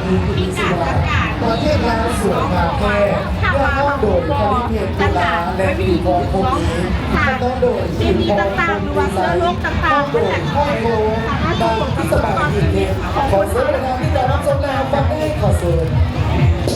ມີການຈັດການ ປະເທດລາວສວຍງາມແທ້ ແນວຮ້ອງໂດຍ ຄະລິເພນ ຕຸລາ ແລະ ປີພອນ ພົມມີ ແນວຮ້ອງໂດຍ ເຄມີຕ່າງໆ ຫຼືວ່າເຊື້ອໂລກຕ່າງໆ ມັນກະສາມາດສົ່ງຜົນກະທົບຕໍ່ຊີວິດຂອງຄົນເຮົາໄດ້. ຂໍເຊີນເວລາທີ່ຈະຮັບຊົມ ແລະ ຟັງໄດ້ ຂໍເຊີນ.